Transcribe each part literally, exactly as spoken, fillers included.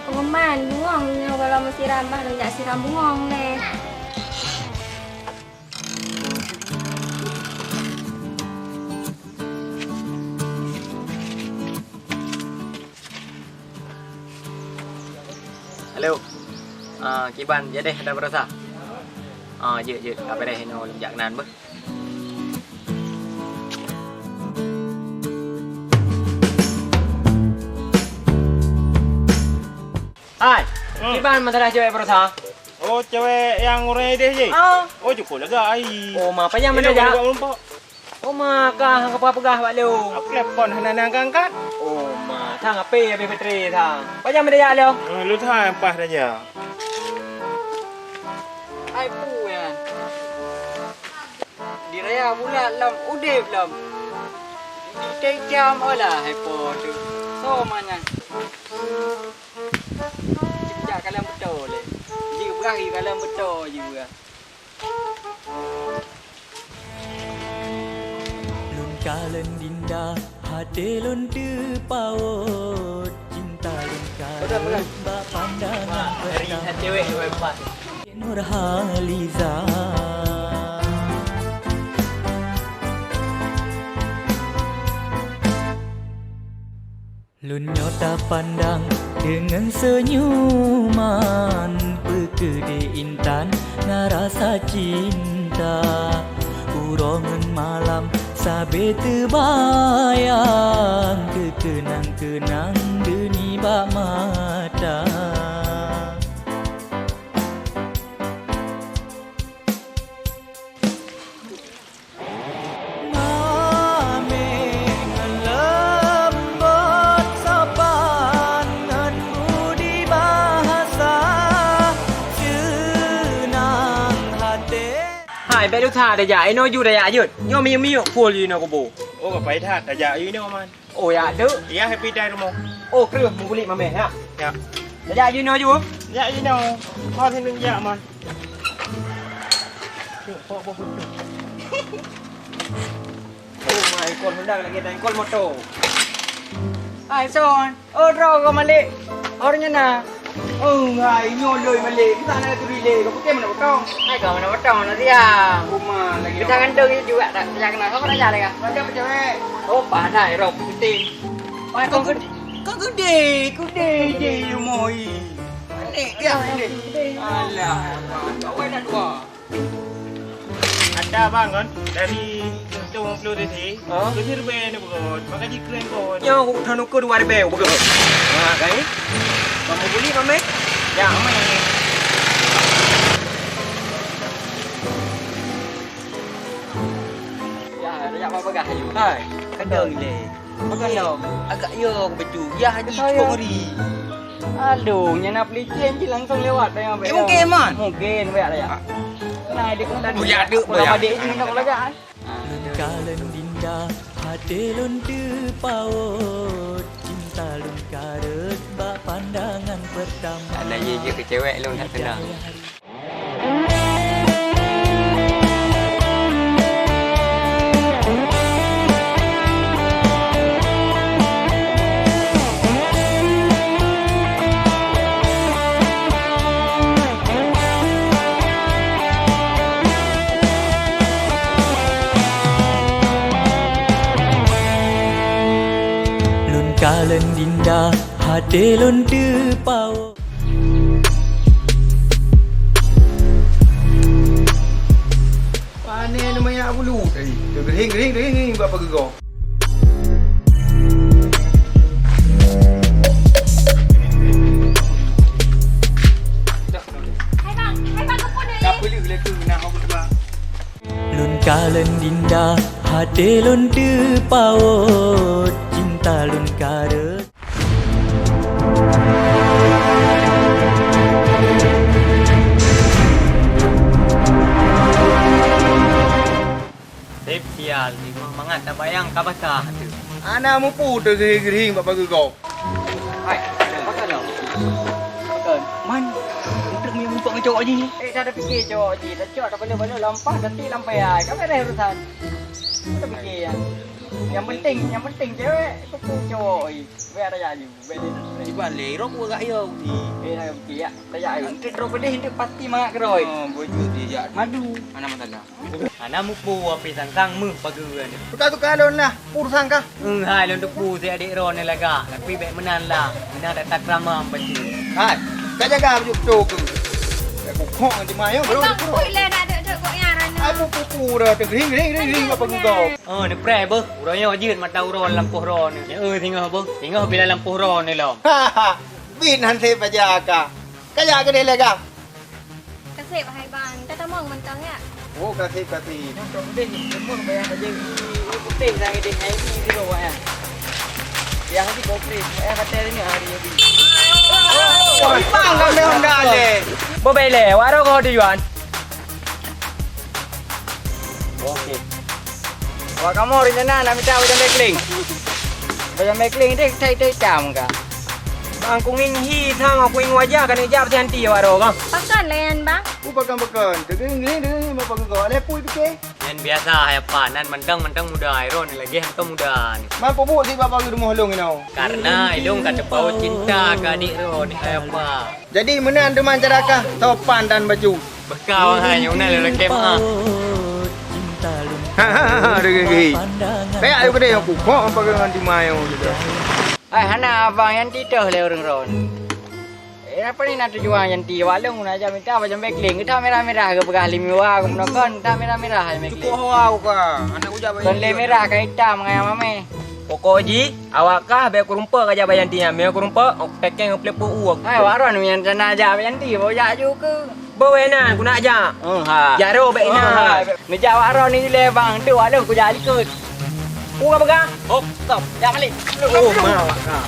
Pengeman, bungong nyoe kalau meusiram bah, jak siram bungong lé. Halo. Ah, kiban, ya deh, ada berosa. Ah, jeuet, jeuet, ka beres inoe lom jak keunan beuh. Hai, hmm, kiban masalah cewek berosa? Oh, cewek nyang ureueng ideh jih? Ah. Oh, jukuk lagak ai. Oh, ma, pajan meudeh jak? Lagak meureumpok. Oh, ma, ka hana peugah-peugah bak lôn. Aku telepon hana angkat-angkat. Oh, ma, sang ape habéh baterai sang. Pajan meudeh jak lôn? Eh, lôn sang paih raja. Hai, peue nyan? Di raya bulat lom, udeb lom. Di teucam olah hai po teuh. Soe ma nyan? Cicak kalon beutôi lé. Jeuet beuahi kalon beutôi jeuet beuahi. Lôn kalon Dinda, até lôn teupawot. Cinta lôn ka rhot bak pandangan peurtama. Nurhaliza. Lôn nyoe tapandang deungon seunyuman, peu keuh di intan na rasa cinta. Uroe ngon malam sabe teubayang, keu keunang-keunang deunibak mata. Mamé ngon leumbot sopan ngon budi bahasa seunang até. Hai, bèk tuha tajak, inoe ju tajak jeuet. Nyoe miyueb-miyueb phôn inoe kubu. Oh, ka pai that tajak inoe, Man. Oh, ya, tu. Ya, happy day rumoh. Oh, kreueh meugulik mamèh, ya? Ya. Tajak jinoe ju? Ya, jinoe. Ho sineuk jak, Man. Oh, my, call Honda lagi, dan call moto. Hai, Son. Oh, droe kah Malik. Awak nyan na. Oh, hai, nyoe lôn Malik. Kita nak turi lé. Kau pakai mana potong? Hai, kau mana potong, mana siang? Rumah lagi. Kita kan dong juga tak, tak kenal. Kau pernah jalan kah? Raja apa cewek? Oh, panas, rok putih. Hai, kau gede, kau gede, gede je, moi. Malik, ya, Malik. Alah, kau nak dua. Ada bang kan dari Gunung Putih tadi. Ha? Ke Sirben ni bukan. Maka jikren kon. Nyoe udah nukur dua ribu bukan. Ha, kan ni? Kamu beli mame? Ya, mame. Ya, ya apa-apa kah? Hai, kadang le. Makan dong. Agak yo betul. Ya, haji cukup ngeri. Aduh, nyan na pelicin cit langsung lewat tayang. Eh, mungkin, Man. Mungkin, biar lah ya. Nah, dia kena tadi. Buyak duk, buyak. Adik ni nak lagak. Lôn kalon Dinda, até lôn teupawot. Cinta lôn ka rhot bak pandangan peurtama. Ada ye je keu cewek lôn tak kenal. Lôn kalon Dinda, até lôn teupawot. Pane neu manyak bulu tadi. Teugerhing-gerhing-gerhing bak pageugoe. Hai bang, hai bang, keupeue ni? Dah peuleuh lé keu na hok dua. Lôn kalon Dinda, até lôn teupawot, cinta lôn karot. Sép sial, jinoe mangat tabayang ka basah teuh. Hana mupu teuh geuhing-geuhing bak pageugoe. Hai, pakon nyoe? Pakon? Man, untuk miyueb muphom ngon cowok jih. Eh, dah tapike cowok jih. Tacok, tabalek-balek, lompat, nanti lampai ai. Ka beres urusan. Tapike ya. Yang penting, yang penting cewek, itu pun cowok jih. Biar aja aju. Biar dia terus. Iban le, rok gak yo ni. Eh, dah tapike ya. Tajak aju. Untuk rok pedih, untuk pasti mangat keroy. Oh, bujur dia. Madu. Mana masalah? Hana mupu api sangkang meuh pageue nyoe. Tuka-tuka lôn lah, pur sangkah. Eung hai lôn teupeu si adik droeneuh lagak, tapi bék meunan lah. Meunan that-that krama bacut. Hai, ka jaga bacut tu keu. Bék kukhok ngon jemaah nyoe, bro. Bang, pui lé nak dek-dek kok nyan rana. Ai pu-pu-pu dah teuh ring-ring-ring-ring apa keu kau? Oh, neupreh beuh. Uroe nyoe jeuet mata uroe lampôh droeneuh. Nyoe singoh beuh. Singoh bila lampôh droeneuh lom. Bit han se paja ka. Ka jak keudeh lé ka. Kaseb hai bang, ka tamong mantong ya. Oh, kaseb, kaseb. Nyoe cok deh, semua bayar saja. Ini putih dah deh, hai ni di bawah ya. Yang ni kopi, eh, batai ni hari ni. Oh, bang, kami honda le. Bo bele, waro ko tujuan. Oke. Wak kamoe rencana nak mita bajang bekling. Bajang bekling deh, tai-tai cam ka. Bang, ku ngieng hi sang, ku ngieng wajah, ka neujak si Hanti awak droe ka. Pakon lé nyan, Bang? Ku pakon-pakon. Teugieng-gieng, teugieng, mau pakon kau. Alai pui pike. Nyan biasa hai apa, nan mantong-mantong muda, hai droeneuh lagèe mantong muda ni. Mampu bu si bapak di rumah long ino. Karena ilong ka teupeu cinta ka adik droeneuh hai apa. Jadi meunan teuma cara kah sopan dan bacut. Beuka wahai nyang na lôn lakèe meu'ah. Ha ha ha ha, degege. Payah ayo keudeh aku. Kok apa ngon timai nyoe gitu. Hai hana abang nyang titoh lé ureueng ron. Eh, apa ni nak tujuan nyang ti? Walong guna aja minta macam bekling. Kita merah-merah ke peugah limiwa ke menokon. Tak merah-merah aja bekling. Cukup hoa ka. Anak ujak. Kon lé merah ka hitam ngai mameh. Pokok jih, awak kah bèk kurumpa ka jak bayanti nyan. Meunyoe kurumpa, ok, tekeng ngon peuleupeue uek. Hai, waron nyan sana jak bayanti, bak jak ju keu. Beuh weh nan, ku nak jak. Oh, ha. Jaro bèk inan. Oh, ha. Neujak waron ni lé bang, tu waron ku jak likot. Ku ka peugah. Oh, stop. Jak balik. Oh, ma, awak kah.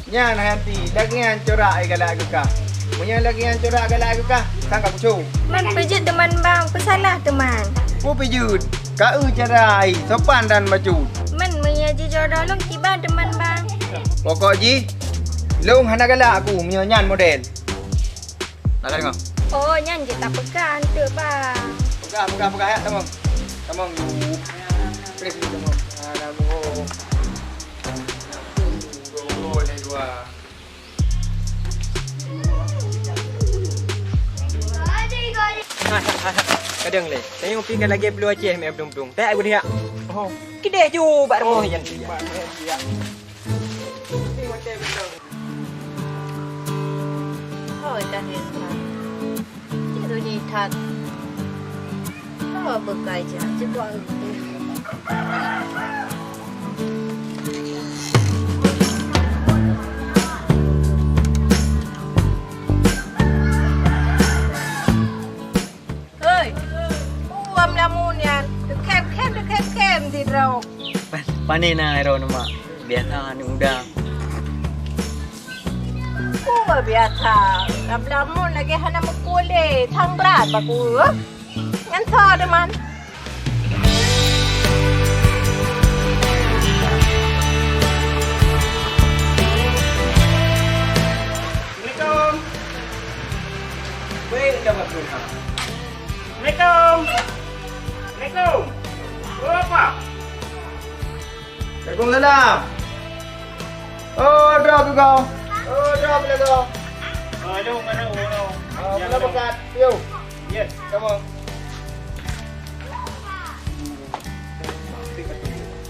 Nyan hai Anti, lagèe nyan corak ai galak keu kah. Meunyoe lagèe nyan corak galak keu kah, sang ka kucok. Man peujeuet teuma bang, peusalah teuma. Peue peujeuet? Ka eu cara ai, sopan dan bacut. Man meunyoe jijodoh lôn kiban teuma bang. Pokok jih, lôn hana galak aku meunyoe nyan model. Nak ka deungoe? Oh, nyan jeuet tapeugah eunteuk bang. Peugah, peugah, peugah, ya, tamong. Tamong, yu. Preh dulu, tamong. Ah, tamong. Hai, hai, hai, hai. Kadang lé. Tanyong pi ka lagèe peuluh Aceh meu'ah dum-dum. Tak guna ya. Oh. Kideh ju bak rumoh yan. Hoi, ka hieng that. Cit sunyi that. Hoi, beukai jak. Cit buang. Hei, uam lamun nyan, teukhém-khém, teukhém-khém sidroe. Pan-, pane na droeneuh mak, biasa aneuk muda. Uam biasa, lam lamun lagèe hana meukulét, sang brat baku. Nyan soe teuma. Assalamualaikum. Weh, dah bagus. Assalamualaikum. Assalamualaikum. Oh, apa? Waalaikumsalam. Oh, droe keu kau. Oh, droe keu kau. Oh, aduh, mana orang? Oh, mana bekat? Yo. Yes. Kamu.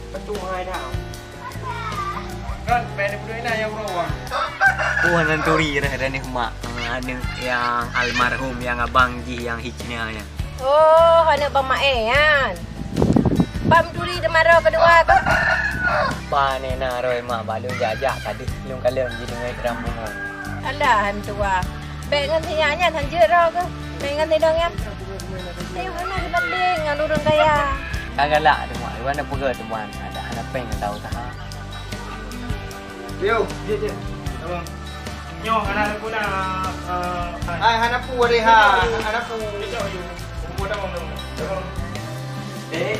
Betul hai dah. Kan, payah neupeuduek inan nyang uroe wang. Oh, hana turi dah, dah ni mak. Ah, aneuk nyang almarhum, nyang abang jih nyang hiknya nyan. Oh, aneuk Bang Mae nyan. Bang turi teuma roh keudua tu. Pane na roh mak, bak lôn jak-jak tadi, lôn kalon jideungoe keudroe bunoe. Alah, han tuha. Bèk ngon si nyak nyan han jeuet droe keuh. Bèk ngon si dong nyan. Ayo, hana dibandeng ngon ureueng kaya. Ka galak teuma, iwan na peugah teuma, ada hana péng tau taha. Yo, jeuet, jeuet. Tamong. Nyoe hana guna, eh, hai, hana pu deh, ha, hana pu. Cocok, yo. Buku tamong, tamong. Tamong. Dek.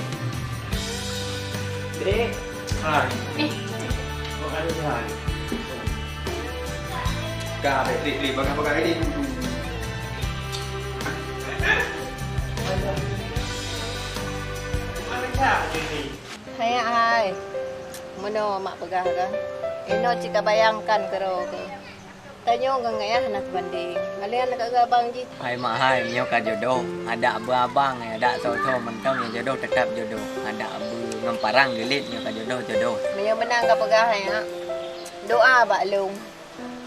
Dek. Hai. Eh. Oh, ada hai. Ka, Dek, Dek, Dek, bagah-bagah, Dek, duduk. Hai, hai. Meunoe mak peugah kah? Inoe cit ka bayangkan keudroe keuh. Tanyoe ngon ayah hana teubandeng. Malen ka abang jih. Hai mak hai, nyoe ka jodoh. Adak beu abang, adak soe-soe mantong nyang jodoh teutap jodoh. Adak beu ngon parang geulet, nyoe ka jodoh, jodoh. Meunyoe meunan ka peugah, ya. Doa bak lôn.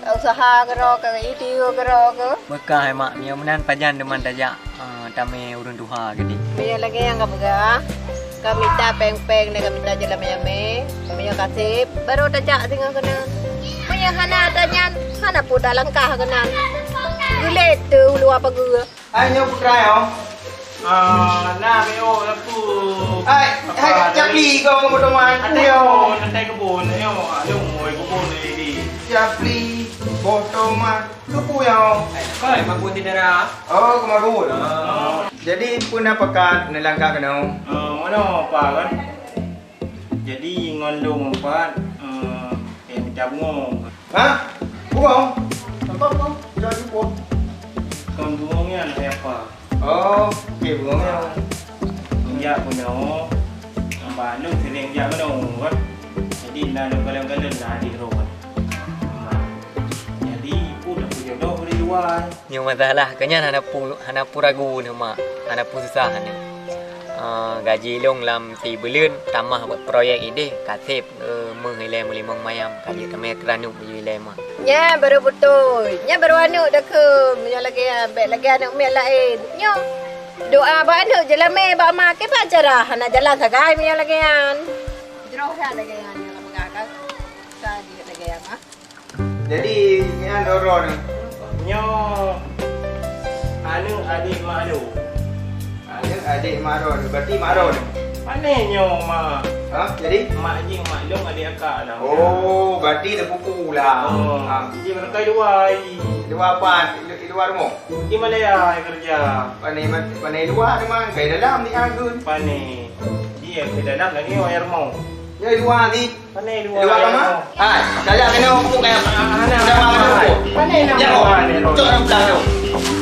Ka useuha keudroe keuh, ka idiu keudroe keuh. Meukah, hai mak, meunyoe meunan pajan teuma tajak, ah, tamè ureueng tuha geude. Meunyoe lagèe nyang ka peugah, ka mita péng-péng dan ka mita jeulamè-lamè, meunyoe ka sép, barô tajak singoh keunan. Meunyoe hana ata nyan, hana peue talangkah keunan. Geulet teuh u luwa pageue. Hai, nyoe putra nyoe. Ah, na, Meo, na peue? Hai, hai, Capli, kau ngon boh tomat. Atai kebun, atai kebun, nyoe, aduh, moi kebun ni di. Capli, boh tomat, keu peue nyoe? Koi, Mak Gun syedara. Oh, keu Mak Gun. Ah. Jadi, peue na pakat neulangkah keunoe? Ah, meunoe, Pak, kan? Jadi ngon lôn meupat, eh, eh, mita bungong. Hah? Bungong? Apa bungong? Udah jumpa. Kon bungong nyan hai apa? Oh, oke, bungong nyan. Meunjak bunoe, ngon bak lôn sering jak bunoe kan. Jadi na lôn kalon-kalon na adik droe kan. Jadi pun aku jodoh dari luar. Nyoe masalah keu nyan hana pu-, hana peue ragu nyoe mak, hana peue susah nyoe. Ah, gaji lôn lam sibuleuen tamah buet proyek idéh, ka sép, eh, méuh ilèe meulimong mayam, ka jeuet tamè keu ranup baju ilèe mah. Nyan barô beutôi, nyan barô aneuk dakeuem, nyoe lagèe, bèk lagèe aneuk miet laén. Nyoe, doa bak aneuk jeulamè bak ma, kiban cara hana jalan sagai meunyoe lagèe nyan. Jroh that lagèe nyan, nyoe ka peugah ka, ka jeuet lagèe nyan mah. Jadi, nyan uroe nyoe. Nyoe aneuk adék mak lôn. Aneuk adék mak lôn, berarti mak lôn. Pane nyoe mak? Hah? Jadi? Mak jih mak lôn adék akak lah. Oh, berarti teupupu lah. Oh. Ha. Jadi mereka luar lagi. Luar apa? Di luar rumah? Di Malaya kerja. Pane, pane luar teuma, kai dalam ni agun. Pane. Dia ke dalam lagi wayar mau. Ya luar ni. Pane dua. Dua lama? Hai, dah dah kena hukum kaya. Dah lama hukum. Pane nama? Ya, oh. Cok dalam belah tu.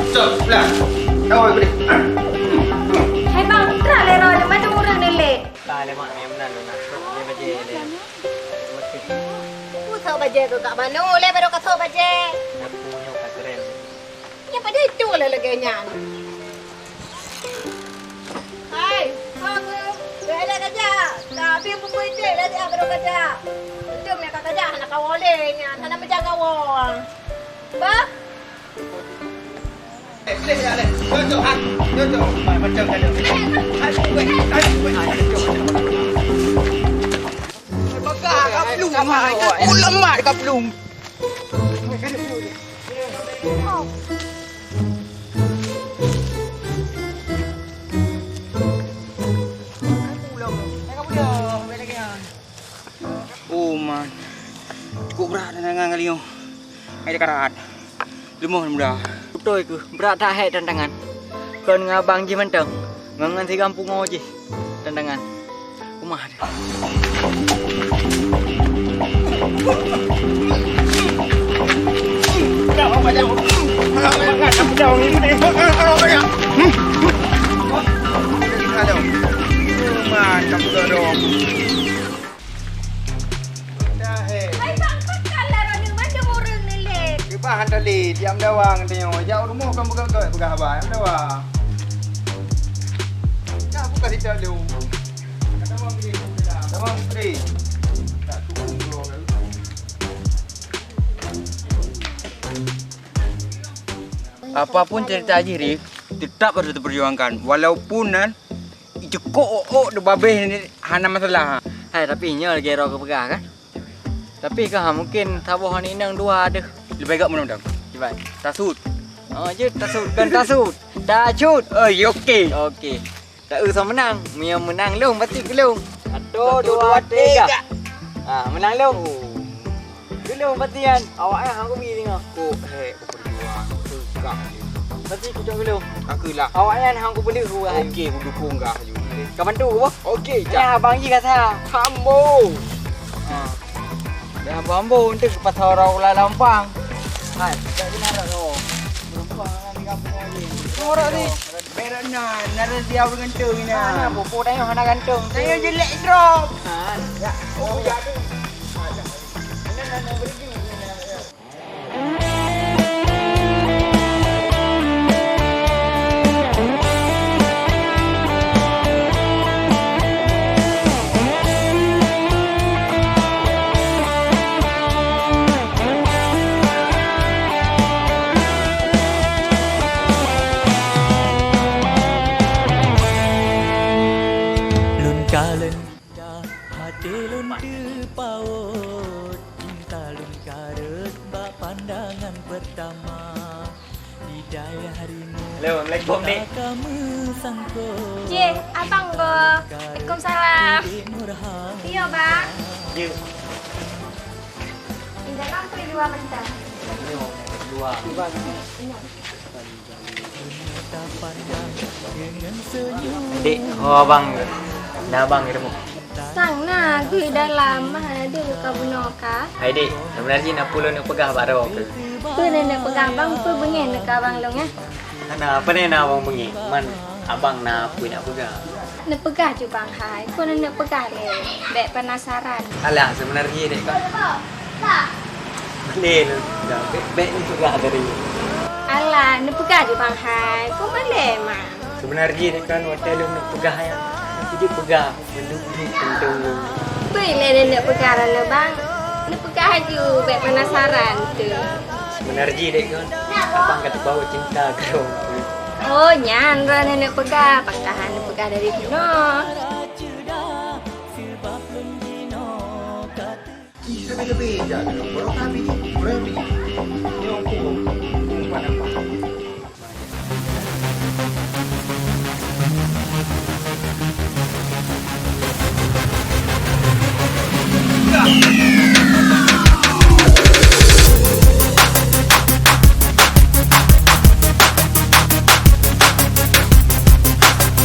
Cok belah. Tahu boleh. Hai bang, terang le roh, macam orang ni le. Tak ada mak ni benar tu nak. Dia baca dia. Aku sok baca tu kat mana? Le baru kau sok baca. Aku punya tak keren. Nyang padahai itu lah lagèe nyan. Hai, ho geuh, bèk lé kajak. Tapi bukui cek lé siat keudroe kajak. Untung nyang ka kajak hana kawoe lé nyan, hana meujaga woe. Bah? Eh, boleh ya, leh. Cocok, ha? Cocok. Macam tadi. Hai, weh, hai, weh. Bagah kaplung, hai. Ulama kaplung. Oh man. Cukup brat tantangan kali nyoe. Hai dekarat. Leumah muda. Beutôi keuh, brat that hék tantangan. Kon ngon abang jih mantong, ngon, ngon si gampông jih tantangan. Umah. Hai bang, pakon lah roh nyoe mandum ureueng ni lé. Kiban han talé, diam dawang tanyoe. Jak u rumoh kan peugah-peugah haba, diam dawang. Dah buka sitak lu. Kata bang beli, kata bang beli. Tak turun bro. Apapun cerita Haji Rif, tetap harus diperjuangkan. Walaupun nan jikok ôk-ôk di babeh ni hana masalah. Hai, tapi nyoe lagèe droe geupeugah kan? Tapi ka mungkin saboh aneuk inong dua deuh. Leubeh gak meunan dong. Kiban. Tasut. Oh, jeuet tasut, kon tasut. Tasut. Oh, ya, oke. Oke. Tak usah menang. Meunyo menang lôn, pasti keu lôn. Satu, dua, tiga. Ah, menang lôn. Keu lôn pasti kan. Awak nyan hang kubi singoh. Kok hek berjuang tegak. Pasti kucok keu lôn. Aku lah. Awak nyan hang kupeuleuh. Oke, kudukung kah. Ka bantu ku boh? Oke, cak. Nyan abang jih ka sa. Hambo. Ha. Dah hambo-hambo untuk pasal orang ulah lampang. Hai, tak kena dah tu. Orang ni. Berat na, na dia dengan tu ni. Nah, nah, buku dah hana gantung. Saya jelek drop. Ha. Ya. Oh, ya tu. Lôn kalon Dah até lôn teupawot, cinta lôn karot bak pandangan pertama. Bidai harimu Halo, Assalamualaikum, Dek. Ka meusangkot. Cik, abang boh. Waalaikumsalam. Dek Nurhang. Iya, Bang. Ya. Di dalam atau di luar bentar? Di luar. Dek, ho abang, na abang di rumoh? Sang na, gui dalam, mah ada buka bunoe ka. Hai dek, sebenarnya na peue lôn peugah bak droe keuh? Peue lôn peugah bang, peue beungéh neuka bang lôn, eh? Hana, pane na abang beungéh, man abang na peue nak peugah. Neupeugah ju bang hai, peue lôn peugah lé, bèk penasaran. Alah, sebenarnya dek kan. Malèe lôn peugah, bèk, bèk neupeugah dari. Alah, neupeugah ju bang hai, peue malèe mak. Sebenarnya dek kan watèe lôn neupeugah nyan, jadi peugah meunurot teuntèe lôn. Peue lé neupeugah lôn bang, neupeugah aju bèk penasaran tu. Sebenarnya dek kan, abang ka teupawot cinta keu lôn. Oh nyan droeneuh neupeugah, pakon han neupeugah dari bunoe.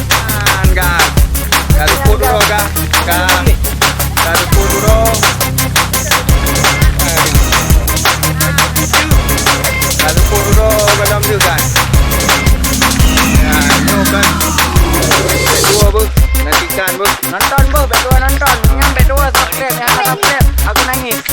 Kan, kan. Ka luput uroe, kan. Ka, ka luput uroe. Ka luput uroe, gohlom tu, kan. Nah, nyoe, kan. Bèk tuwoe, beuh. Nantikan, beuh. Nonton, beuh. Bèk tuwoe nonton. Nyan bèk tuwoe subscribe. Nyang hana subscribe, aku nangis.